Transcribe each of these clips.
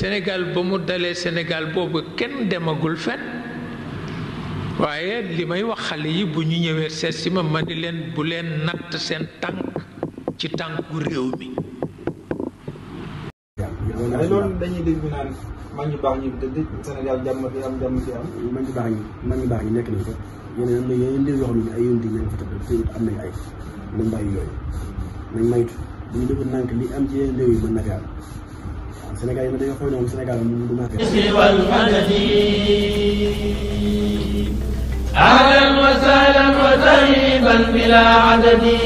Sénégal ba mu dalee Sénégal boobu kenn demagul fen waaye li may wax xale yi bu ñu ñëwee seet si ma ni leen bu leen natt seen tànk ci tànku réew mi. waaye loolu dañuy dégg naan mag ñu baax ñi dëgg Sénégal jàmm fi am jàmm fi am. mag ñu baax ñi nekk nañ ko yeneen réew yoo xam ne ay yoon di ñaan fa tëdd am nañ ay nañ bàyyi yooyu nañ maytu bu ñu defoon nànk li am ci yeneen réew yi mën na fi am waaw Sénégal yi nag dañoo xool ñoom Sénégal moom du màgg. ahlan wa sahlan wa tarhiban bila adadi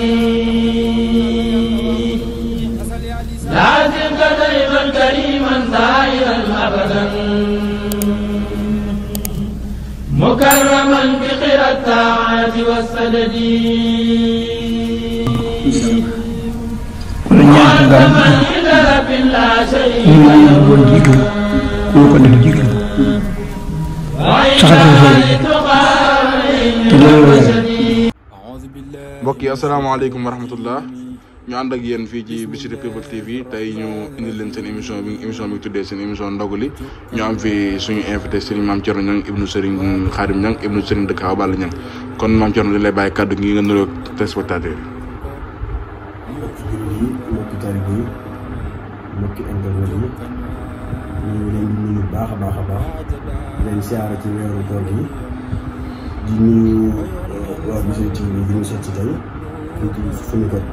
لازم دائما كريما ظاهرا ابدا مكرما بخير الطاعات والسدد معظما عند رب لا شريك له mbokk yi asalaamaaleykum wa rahmatullah ñu ànd ak yéen fii ci Bichri People TV tey ñu indil leen seen émission bi tuddee seen émission ndogali ñu am fi suñu invité Serigne Mame Thierno Niang ibnu Serigne Khadim Niang ibnu Serigne Dëkk Awa Balla Niang kon Mame Thierno di lay bàyyi kàddu gi nga nuroog téléspectateur yi. mbokki jullit yi mbokki taalibe yi mbokki internet yi ñu ngi leen di nuyu baax a baax di leen siyaare ci weeru koor gi di nuyu waa Bichri TV di ñu seet si tey fii ci suñu kër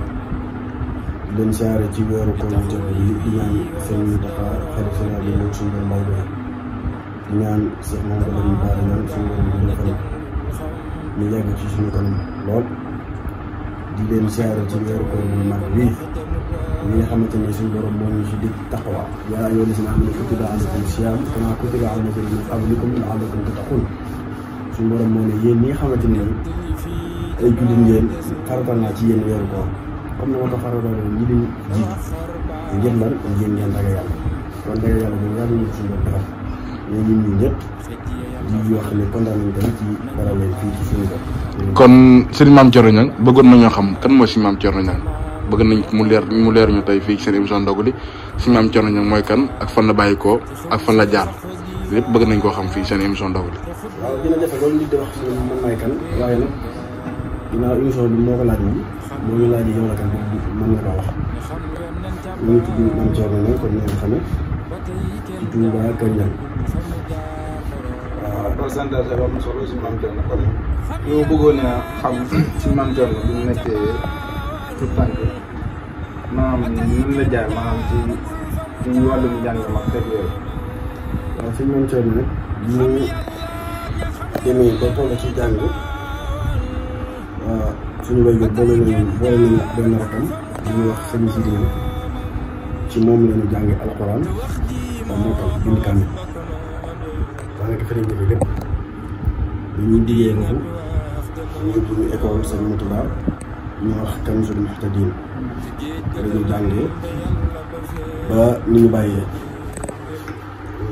di leen siyaare ci weeru koor gi di ñaan seen dafa xarit seen àll yi suñu doon mbay di ñaan Cheikh Mamadou Lamine Bara Niang suñu doon gën a fan ñu yàgg ci suñu kanam lool di leen siyaare ci weeru koor bu mag bii ñi nga xamante ne suñu borom moo ñu ci dig taqwa yaa ayyuhal lazina aamanu kutiba alaykum siyaam kamaa kutiba alal lazina min qablikum la'allakum tattaqun suñu borom moo ne yéen ñi nga xamante ne ay jullit ngeen xaratal naa ci yéen weeru koor comme ni ma ko xaratal ñi di jiitu ngeen lan ngeen ragal yàlla kon ragal yàlla boobu yàlla ñu suñu borom defal ñu ngi nuyu ñëpp di wax ne kontaan nañu tamit ci barawee fii ci suñu bopp. kon Serigne Mame Thierno Niang bëggoon nañoo xam kan mooy Serigne Mame Thierno Niang bëgg nañ mu leer ñu tey fii ci seen émission ndogali Serigne Mame Thierno Niang mooy kan ak fan la bàyyi ko ak fan la jaar lépp bëgg nañ koo xam fii seen émission ndogali. waaw dina jafe loolu nit di wax si man maay kan waaye nag ginnaaw émission bi moo ko laaj moom moo ñu laaj yow la kan mën nga kaa wax ñu ngi tudd Mame Thierno Niang kon ngeen xamee ci Touba Kër Niang. waaw présentation bi am na solo si Mame Thierno kon ñu bëggoon a xam si Mame Thierno bi mu nekkee tout tànk maanaam nan la jaar maanaam ci wàllum njàng mag teg yooyu. waaw si Mame Thierno nag bi ñu demee ba toll ci jàng suñu waajur boole nañu benn rakam di ñuy wax sëñ Sidi Niang ci moom la ñu jàngi alxuraan ba mokkal bind kaamil daanaka fi lañ defee lépp bi ñuy diggee foofu ñu yóbbu ñu école sëñ Moutouba ñu wax Kanzul Muhtadin la ñu jàngee ba ni ñu bàyyee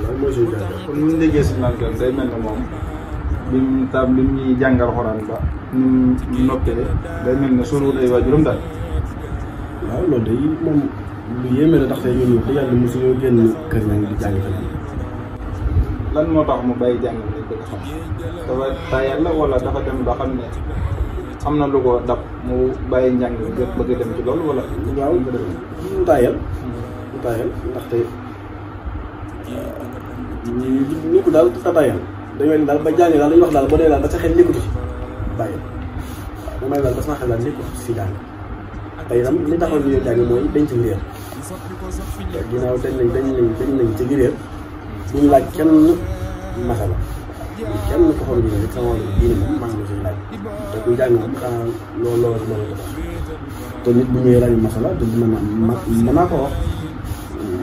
loolu mooy suñu jàng. kon bu ñu déggee si Mame Thierno day mel ne moom bi mu ñuy jàngal alxuraan ba ni mu noppee day mel ne soriwul ay waajuram daal. waaw loolu day moom lu yéeme la ndaxte ñun wax dëgg yàlla mosuñoo génn kër nañ di jàng fenn. lan moo tax mu bàyyi jàng nañ ko xam dafa tayal la wala dafa dem ba xam ne am na lu ko dab mu bàyyi njàng bi bëgg dem ci loolu wala. waaw mu tayal ndaxte ñu ko daal tayal dañoo daal ba jàng daal dañuy wax daal boo dee daal ba sa xel nekkatu si bàyyi waaw damay daal ba sama xel daal nekkatu si jàng tey itam li taxaw ñu jàng mooy dañ ci réer ginnaaw dañ nañ ci réer duñu laaj kenn masala kenn ko xam ne rek sama wàllu diine moom maa ngi siy laaj te kuy jàng moom xanaa loolu ko tax te nit bu ñëwee laaj masala te dina mën naa ko wax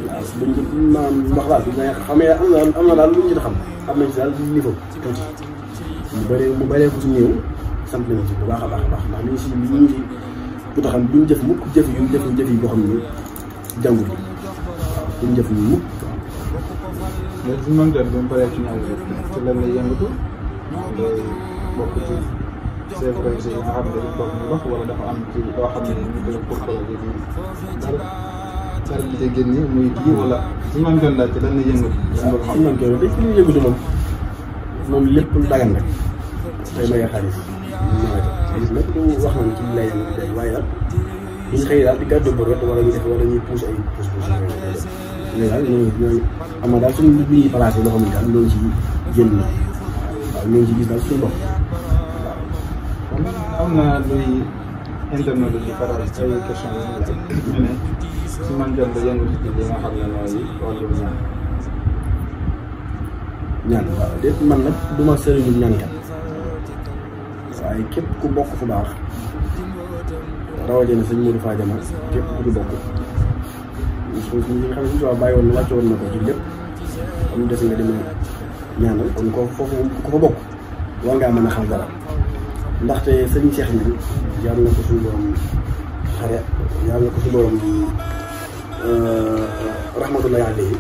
waaw duñ ci maanaam wax daal duñ xamee am na daal luñ ci xam am nañ ci daal niveau tuuti mu bëree ko ci ñëw sant nañ ci bu baax a baax ndax li ñu si ku taxam duñ jëf mukk jëf yi boo xam ne jàngul waaw duñ jëf ñu mukk. léegi si Mame Thierno bi mu paree ci ñaari ci lan lay yëngatu day bokk ci chef religieux yi nga xam ne dañu toog ñu wax wala dafa am ci loo xam ne ñu koy pour projet bi dara. faral di génne muy kii wala suñu maam Dione daal ci lan la yëngatu. suñu maam Dione dañ ci lu yëngatu moom lépp lu dagan rek tey maye xaalis nawet nag du wax nañ ci lay yëngatu tey waaye daal duñ xëy daal di gàddu bor wala ñu def wala ñuy pousse ay pousse mais daal ñooy xam nga daal suñu li ñuy placé loo xam ne daal loolu ci génn waaw ñoo ci gis daal suñu bopp kon am na luy internet di faral ay question yu ñu laaj ñu ne su man Dione da yëngatu ci li nga xam ne mooy wàllu ñaan waaw déet man nag du ma sëriñu ñaankat waaye képp ku bokk fu baax rawatina sëñ Modou Fadiama képp ku ci bokk ñi nga xam ne suñu bàyyi woon na wàcce woon na ko ci lépp am des nga demee ñaanal kon ko foofu ku fa bokk war ngaa mën a xam dara ndaxte sëñ Cheikh ñi yàlla na ko suñu borom xare yàlla na ko suñu borom rahmatullahi alayhi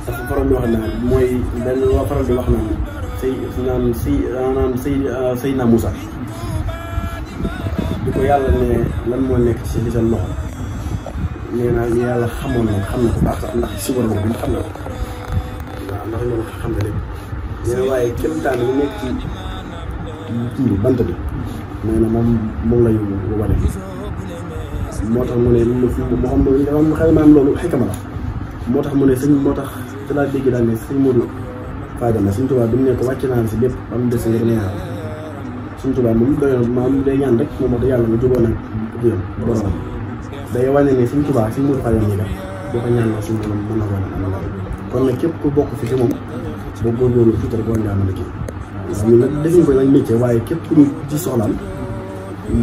dafa faral di wax naan mooy benn waa faral di wax naan Seydina Moussa di ko yàlla ne lan moo nekk ci li seen loxo nee naa yàlla xamoon na xam na ko baax sax ndax si war moom xam na ko waaw ndax loolu xam na lépp nee na waaye képp taan bi nekk ci kii bant bi nee na moom la ñu wane moo tax mu ne lu fi moo xam ne dafa xëy na loolu xikma la moo tax mu ne sëñ moo tax ci laa dégg daal ne sëñ Modou Fadiama sëñ Tuubaa bi mu ne ko wàcc naa si bépp am des nga dama ñaan sëñ Tuubaa moom doyoon maam day ñaan rek moom wax yàlla nga jubóo nag jëm borom day wane ne sëñ Tuubaa sëñ Modou Fadiama ñi kat boo ko ñaan la suñu borom mën na ko kon nag képp ku bokk fi ci moom boo góorgóorlu tuuti rek war ngaa mën a kii waaw ñun nag defuñu ko nag métier waaye képp ku ñu ci soxlaam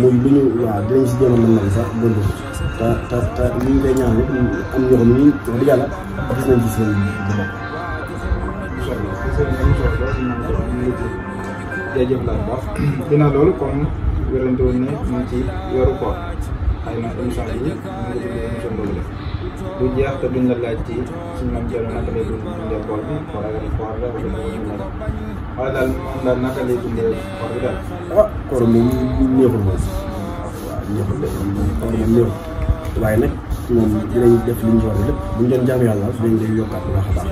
muy lu ñu waaw dinañ si jéem a mën nañ sax góorgóorlu te li ñu koy ñaan rek am ñoo xam ne wax dëgg yàlla gis nañ ci seen bopp. jaajëf la bu baax ginnaaw loolu comme wérante woon ne mu ngi ci weeru koor xëy na émission bi mu ngi tudd émission boobu la du jeex te duñ la laaj ci suñu maam Dione naka lay dundee koor bi wala koor la wala wala daal moom daal naka lay dundee koor bi daal. ah koor moom neexul moom waaw neexul de moom koor moom neexul waaye nag moom dinañ def li ñu war a lépp bu ñu doon jaamu yàlla dinañ lay yokkaat bu baax a baax.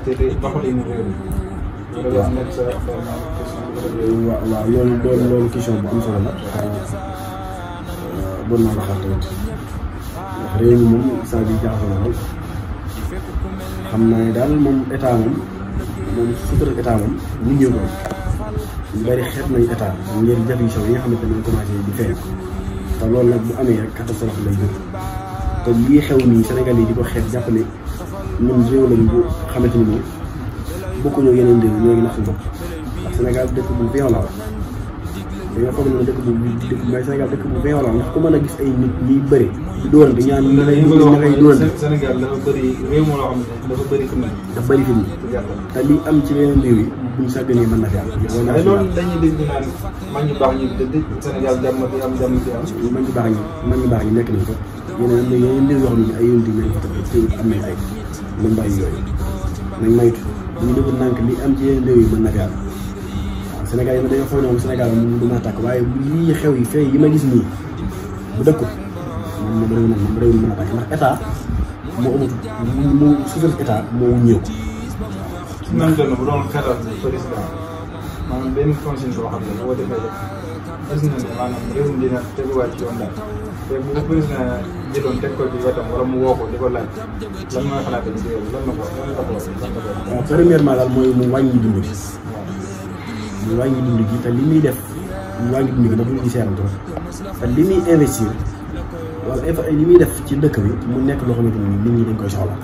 te doxalinu réew mi. waaw loolu question bu am solo la doon naa la xaar tamit ndax réew mi moom saa bi jaaxal na lool xam naa ne daal moom état moom sutura état moom ñu ñëw ko ñu bari xeet nañu état ngir jafe-jafe yi nga xamante ne commencé di feeñ te loolu nag bu amee rek catastrophe lay jur te lii xew nii Sénégal yi di ko xeet jàpp ne ñun réew lañ bu xamante ni nii bokkuñoo yeneen réew ñoo ngi nax suñu bopp ndax Sénégal dëkk bu violent la dañoo foog ne dëkk mooy Sénégal dëkk bu violent ndax ku mën a gis ay nit ñuy bëri di dóorante ñaan ña ngay dóorante. Sénégal dafa bëri réew moo loo xam ne dafa bëri fi mu dafa bëri fi mu te li am ci yeneen réew yi buñ sàgganee mën na fi am. waaye loolu dañuy dégg naan mag ñu baax ñi dëgg Sénégal jàmm fi am jàmm fi am. mag ñu baax ñi nekk nañ ko yeneen réew yoo xam ne ay yoon di nañ ko tamit am nañ ay nañ bàyyi yooyu nañ maytu bu ñu deful nànk li am ci yeneen réew yi mën na fi am waaw Sénégal yi nag dañoo foog ne moom Sénégal moom du ma tàkk waaye bu lii xew yi fee yi ma gis nii bu dëkkut moom réew mi mën a tàkk ndax état moo amut mu suufal état moo wuññeeku. su ma doon bu doon xelal président maanaam benn consigne boo xam ne boo defee rek gis na ne maanaam réew mi dina teguwaat ci yoon daal te bu ko président jëloon teg ko ci wetam wala mu woo ko di ko laaj lan mooy xalaat bi ci yow lan la ko waaw premièrement daal mooy mu wàññi dund gi mu wàññi dund gi te li muy def mu wàññi dund gi ba dund gi seeram trop te li muy investir wala li muy def ci dëkk bi mu nekk loo xamante ni nit ñi dañ koy soxla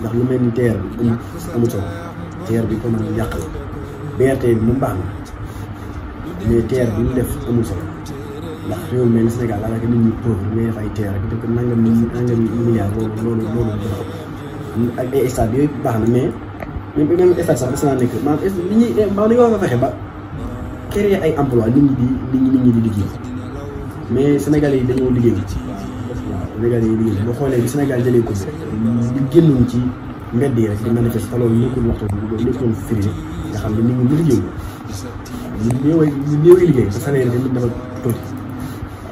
ndax lu mel ni TER bi amul solo TER bi ko mën a yàq la BRT bi moom baax na mais TER bi mu def amul solo ndax réew mi mel ni Sénégal daanaka nit ñi pauvre ngay def ay TER ak dëkk nangam milliards loolu dafa ak ay stade yooyu baax na mais même stade sax des naa nekk maanaam li ñuy dañoo war a fexe ba créer ay emploi nit ñi di liggéey mais Sénégalais yi dañoo liggéey waaw Sénégalais yi liggéey boo xoolee bi Sénégal jëlee ko di génnuñ ci mbedd yi rek di manifester te loolu nekkul waxtu nekkuloon firi nga xam ne nit ñi liggéey waaw ñu néew liggéey te salaire yi tamit dafa tuuti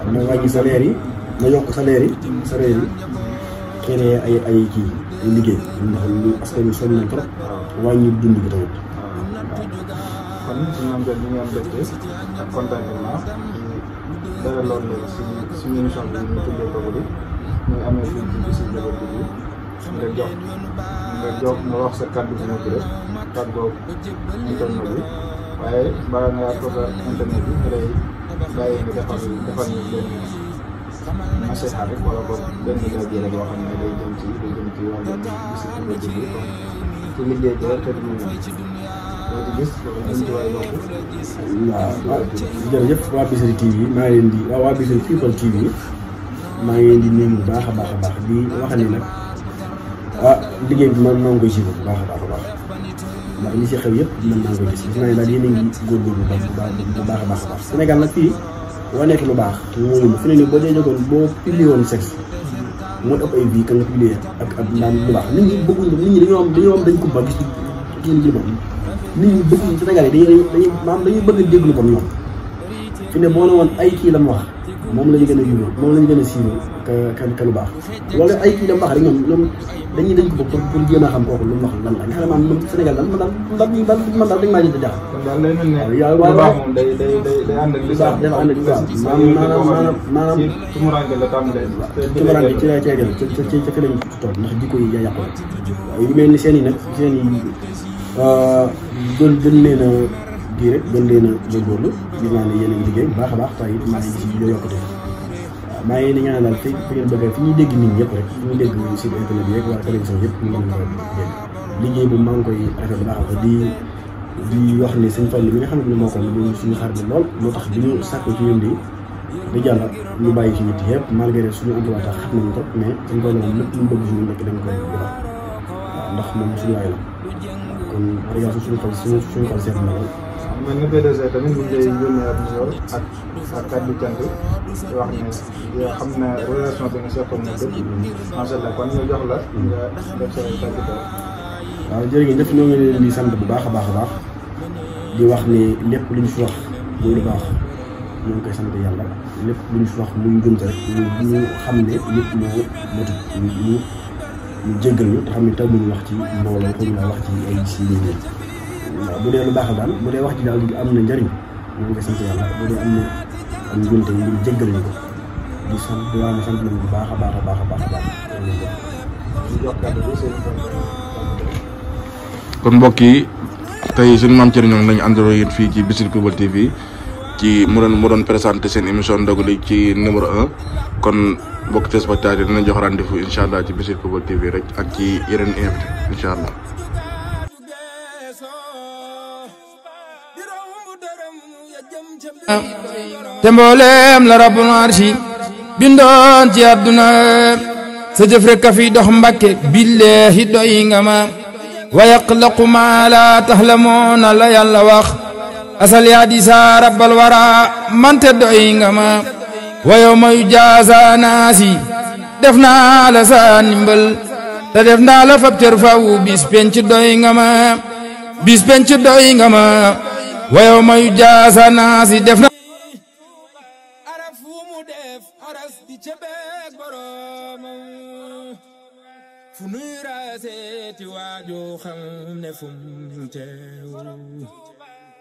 waaw dina wàññi salaire yi na yokk salaire yi créé ay kii ay liggéey ndax lu askan wi sonn nañ trop wàññi dund bi tamit. kon suñu am ñu ngi am mbégte ak contentement di dalaloon leen si émission bi ñu tuddee Ndoguli muy amee fii ci Bichri People TV nga wax sa kàddu bu mujj rek kàddoo internet bi waaye balaa nga yaat ko sa internet bi nga lay bàyyi nga defal ñu benn message rek wala boog benn laaj rek boo xam ne day jëm ci wàllu Bichri People TV ci liggéey bi rek te du ñu waaw jërëjëf waa Bichri TV maa ngi leen di waa Bichri People TV maa ngi leen di nuyu bu baax a baax di wax ni nag liggéey bi man maa ngi koy suivre bu baax a baax ndax li si xew yëpp man maa ngi koy gis naa ne daal yéen a ngi góorgóorlu bu baax a baax Sénégal nag fii waa nekk lu baax mooy fi ne nii boo dee jógoon boo publié woon sexe mooy ëpp ay vie ka nga publié ak naan lu baax nit ñi bëgguñ nit ñi dañoo am dañ ko ba gis kii nit ñi bëgguñ Sénégal yi dañuy bëgg a déglu bon ñoom fi ne boo ne woon ay kii la mu wax moom la ñu gën a yóbbu moom la ñu gën a siiwal ka lu baax loolu ay kii la mu wax rek ñoom dañ ko bëgg pour jéem a xam kooku lu mu wax lan la nga xam ne maanaam Sénégal daal man daal dañ maa jënd jaaxal. kon daal lay mel ne lu baax moom day ànd ak li baax dafa ànd ak li baax maanaam tumuraanke la tàmbalee. tumuraanke ci la ceegel ci fi lañ toll ndax jikko yi yaa yàqu waaye yu mel ni seen yi nag seen yi gën leen a kii rek gën leen a góorgóorlu gis naa ne yéen a ngi liggéey bu baax a baax waaye it maa ngi gis yoo yokkute waaw maa ngi ñaan daal fi ngeen bëgg fi ñuy dégg nit ñëpp rek fi ñuy dégg site internet bi rek wala télévision yëpp ñu ngi leen koy dégg liggéey bu maa ngi koy rafet bu baax a di wax ni sëñ Fall mi nga xamante ne moo ko lu suñu xarit bi lool moo tax bi ñu sàkku ci ñun di jàll ñu bàyyi ci nit yëpp malgré suñu emploi tax xam nañu ko mais suñ ko loolu lépp lu bëgg suñu nekk dañ koy defal waaw ndax moom suñu waay la kon régal suñu xol seet na lool mel ni PDG tamit ñu ngi lay yónnee ab nuyoo ak kàddu cant wax ne xam na relation bi nga seqoon na dëkk macha allah kon ñu jox la nga def sa tàggatoo. waaw jërëjëf ñoo ngi leen di sant bu baax a baax di wax ni lépp lu ñu fi wax muy lu baax ñoo ngi koy sant yàlla lépp lu ñu fi wax muy njumte rek ñu xam ne nit moo matut ñu jéggal ñu te xam ne taw ñu wax ci mbooloo ko ñu wax ci ay si nit ñi waaw bu dee lu baax daal bu dee wax ji daal am na njëriñ ñoo ngi sant yàlla bu dee am na am njumte ñu jéggal ñu ko di sant di wax ne sant nañu bu baax a baax ñu jox kàddu bi seen kon mbokk yi tey suñu maam Thierno ñoom lañu àndaloo yéen fii ci Bichri People TV ci mu doon présenté seen émission Ndoguli ci numéro 1 kon mbokk téléspectateurs dina jox rendez-vous incha allah ci Bichri People TV rek ak ci yeneen invité incha allah. te mbooleem la rabbul arshi bindoon ci àdduna sa jëf rek a fi dox Mbàkke billahi doy nga ma wa yaqlaqu ma la tahlamuuna la yàlla wax asal yaa di sa rabbal wara mante doy nga ma wa yawma yujaaza naasi def naa la sa ndimbal te def naa la fab cër faw bis penc doy nga ma bis penc doy nga ma wa yawma yujaaza naasi def na fu nuy raaseeti waajoo xam ne fu mu teew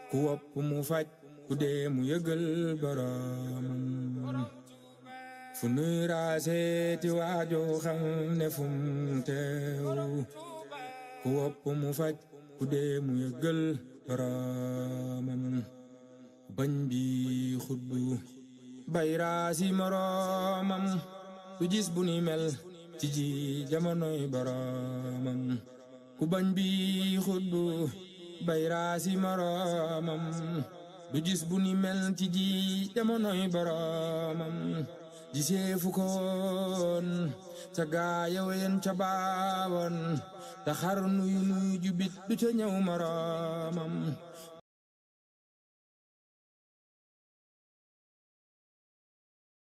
ku wopp mu faj ku dee mu yëgal boroomam fu nuy raaseeti waajoo xam ne fu mu teew ku wopp mu faj ku dee mu yëgal boroomam bañ bi xutbu bay raasi moroomam du gis bu ni mel ci ji jamonoy boroomam ku bañ bi xutbu bay raasi moroomam du gis bu ni mel ci ji jamonoy boroomam giseefu koon ca gaaya wen ca baawoon te xar nuyu nuy jubit du ca ñëw moroomam